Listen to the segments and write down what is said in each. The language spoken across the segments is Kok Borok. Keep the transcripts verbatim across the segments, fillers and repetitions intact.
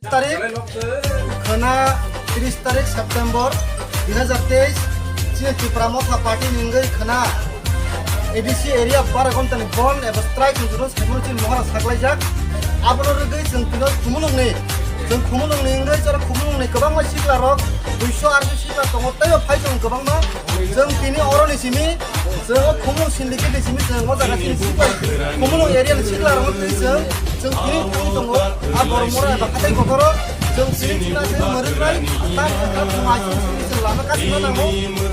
Tarik khwna tris tarik September dui hazar teis, chini Tipra Motha Party ni wngwi khwna A D C area Baragonta ni bon eba strike ni juro saimano chini mohora saklaijak. Abono rwgwi chwng tino Khumulwng ni, chwng Khumulwng ni wngwi chwra Khumulwng ni kwbangma sikla rok duiso arjo sikla tongo, teibo phai chwng kwbangma. Chwng tini oro ni simi, chwng o Khumulwng syndicate ni simi chwng o jaga chini sikla, Khumulwng area ni sikla rok twi chwng, chwng tini thangwi tongo. A borok mora eba hatai kotor o chwng tini chwngna se mwrwk bai, ta ta thuma chwng simi chwng lama kasima nango.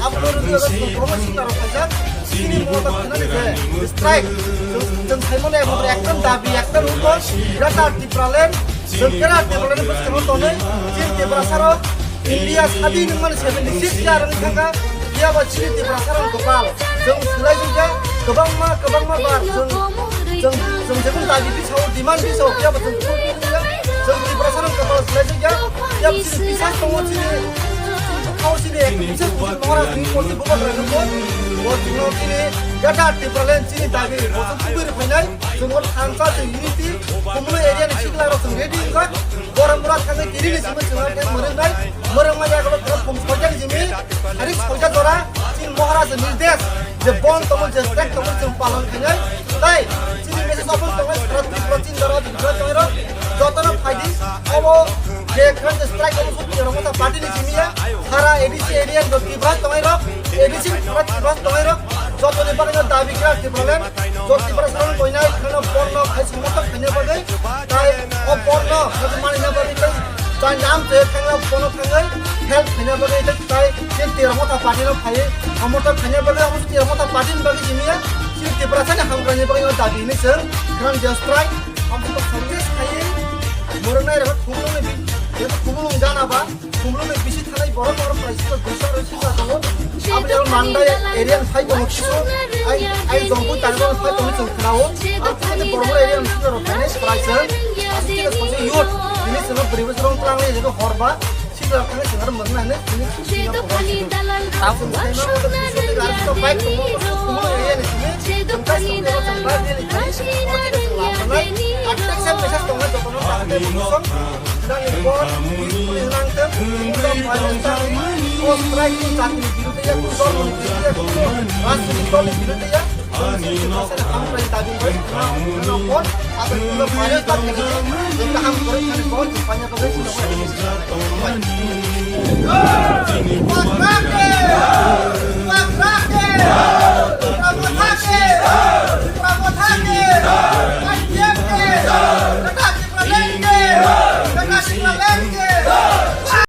Abo rwgwi oro chwng kwbangma sikla rok khaijak. Chini motha khwnani je strike, chwng, chwng saimano ebo ekdom dabi, ekdom upo, Greater Tipraland, chwng Greater Tipraland bwskango tonwi, chini Tiprasa rok India sadin wngmani seventy six year wngwi thangkha, phiyaba chini Tiprasa rok kwpal, chwng swlaijakya kwbangma, kwbangma bar, chwng, chwng, chwng jekun dabi bisao, demand bisao, phiyaba chwng, chwng Tiprasa rok kwpal swlaijakya, phiyaba chini bisas tongo chini, chini bwkhao chini, chini Maharaj ni policy bubagra nukgo, bo chwngno chini Greater Tipraland chini dabi, bo chwng kubui rwphainai, chwng o thansa, chwng unity, Khumulwng area ni sikla rok chwng ready wngjak, borok mura thangwi tini ni simi chwng o thang mwrwknai, mwrwkma yago khorok khum soitan ni simi, tarik soita jora, chini Maharaj ni nirdesh, je bon tongo, je strike tongo, chwng palon khainai, tai chini message open tongo, sara Tripura chini jora, Tripura tongo, jotono phaidi, obo je current strike obo sut Tipra Motha Party ni simi ya, sara A D C area ni Tripura tongo, A D C ni Tripura tongo, jotoni bagwi no dabi khe Tipraland, jot Tiprasa rok koinai kheno borno khai songmotok khaina bagwi, tai o borno joto manina bagwi tai, tai nam te thangna bono thangwi help khaina bagwi tai, tai je Tipra Motha Party no phai, omotok khaina bagwi, omo Tipra Motha Party ni bagwi simi ya, chini Tiprasa ni hamkraini bagwi no dabi hinwi chwng current strike, omo success khaiwi, mwrwknai rok Khumulwng ni bi-, Khumulwng gana ba, Khumulwng ni bisi thanai borok borok bai sika duisa rok sika tongo. Aboni aro Mandai area ni phai tongo kisu. Ai, ai Jongpui Tangbo phai tongo chwng khwnao. Ang tini borok area ni sika rok thanai phai chwng. Aswk khe songsi youth. Tini chwng bwrwi bwswk rong tlang le jaga hor ba. Sika rok thanai chwng aro mwrwkna hinwi tini sika rok hor sika. Ang chwng sai ma oro kisu tei gari sika bike tongo. Khumulwng area ni simi. Chwng tai songsi aro chwng bike rally khai. Oro khe chwng lab rwnai. Ang text message tongo jotono tang tei bwswk. Nang ni bor, ni nang tem, ungdam bai nang tem, o strike ni jati ni biruddhe ya, kun dol ni biruddhe ya, kun rajniti dol ni biruddhe ya, kun sini sini sini ham rai dabi bai, nang, nang bor, apa kun bai nang tem, nang ham kore, nang bor, panya kore, sini kore.